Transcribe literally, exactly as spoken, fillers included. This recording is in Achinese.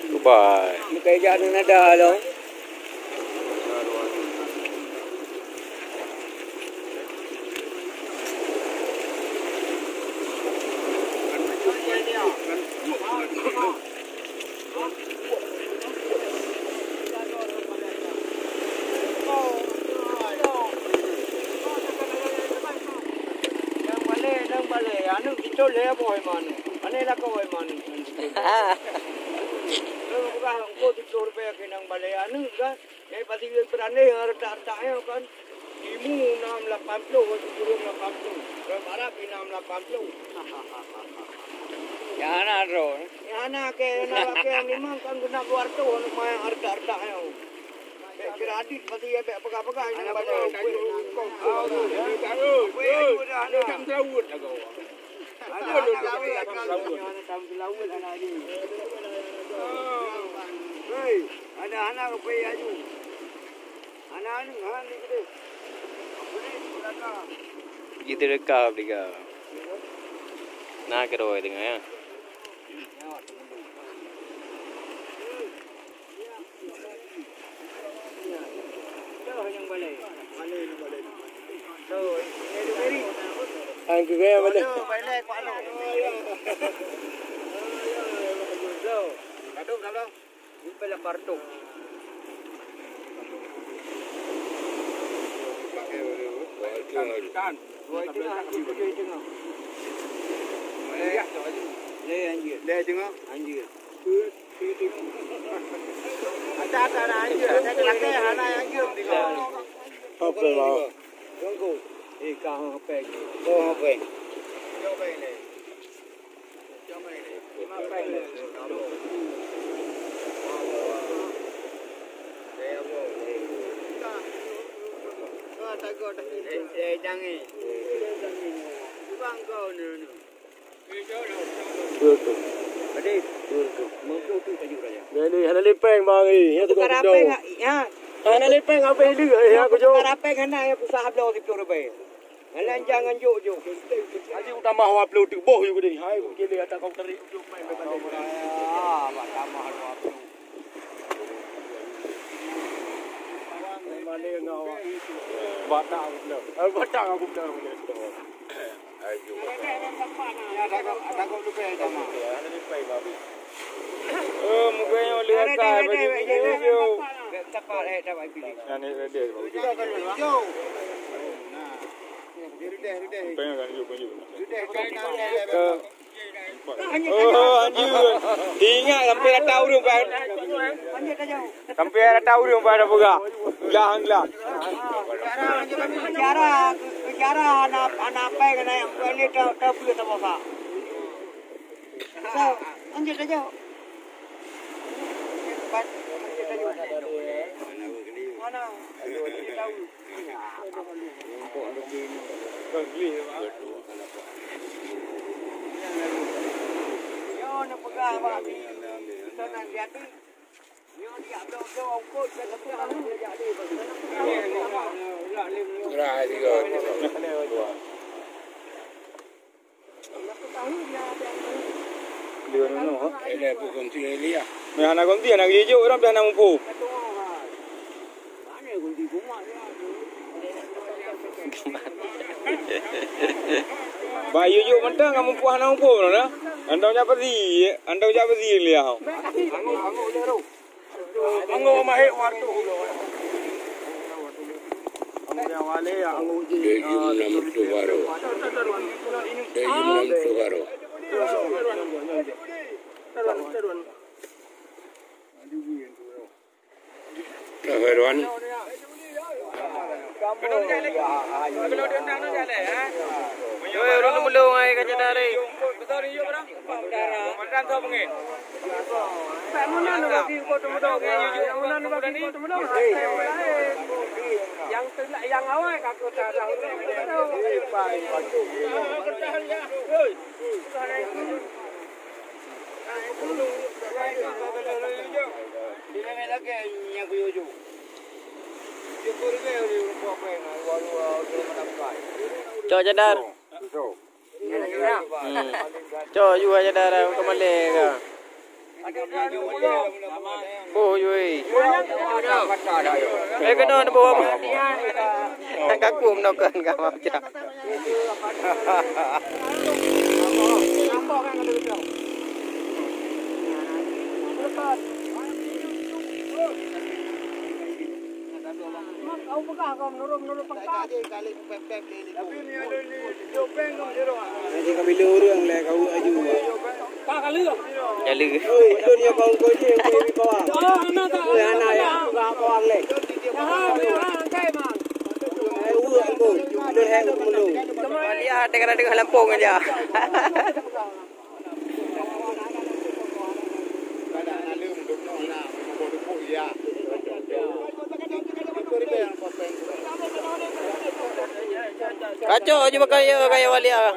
Goodbye. Meukaijak nada lo. Nyang balè, nyang balè, aneuk jicok lé boh iman. Aneuk lakoe iman. Nyang peugah engko tujoh ribèe keu nyang balè aneuk kan. Nyang pasti beurani retak-retak nyoe kan. Timu nam lapan ploh, ureueng lapan ploh. Ureueng Arab nam lapan ploh. Ya hana droe. Ya hana ke, na ke limong kan guna dua ratus aneuk mayang retak-retak nyoe. Bèk kira adit pati ya bèk peugah-peugah nyang bada. Ada anak kawin, ada anak kawin anak ni. Hei, ada anak kawin aju. Anak ni, ha, ni gede. Boleh, belakang. Jiteureukab tiga. Na keudua teungoh, ya. Ang keu gaya mana? Apa mau? Eh, kau apa? Kau apa? Betul. Jadi, betul. Jadi, hana lipeng bang ni. Ya, tukang pindong. Ya. Hana lipeng apa ini? Ya, aku jawab. Karapeng hana ya, susah bloe siplôh ribèe. Alah, jangan jok-jok. Haji utama hawa ploh teuk boh yue geude. Hai, ku kile ata kau terik ujuk main depan dia. Ah, bak tamah hawa ploh. Mana ngau? Batang aku bilang. Ah, batang aku bilang. Ayo. Ya, ada kau, ada kau lupa ya, sama. Ya, ada lupa ya, babi. Oh, muka yang lihat kai bagi video. Cepat, eh, dapat pilih. Yang ni dia. Nah. Oh, anjir. Ingat sampai rata ureueng, Pak. Sampai rata ureueng, Pak, dah peugah. Glah, glah. Bicara, bicara anak, anak apa yang naik, bukan ni, tak, tak boleh sama, Pak. So, lanjut saja. Lanjut saja. Mana? Tahu. Meuhana konti, hana geujok, orang pih hana muphom. Ba yue jok mantong, kamoe puah hana muphom na. Anda jak pasi, anda jak pasi liah. Dari enam puluh baru. Dari enam puluh baru. Nah, Herwan. Oi, ureueng mulung ai ka cedari. Nyang teulak nyang awai ka kota dah. Cok cadar. Hmm. Cok jua cadar, kau malai ke? Oh, yui. Eh, kena ada bawa apa? Kaku menokan kau macam. Jadi kami lurung leh kau aju. Jadi. Oi, itu dia kau kau je, kau di bawah. Oi, anak tak. Oi, anak ya, aku tak bawah leh. Dah, dah, angkai, Bang. Oi, aku. Dah, hai, aku dulu. Dia tengah dengar lampung aja. Kacau je pakai ya, kaya wali ah.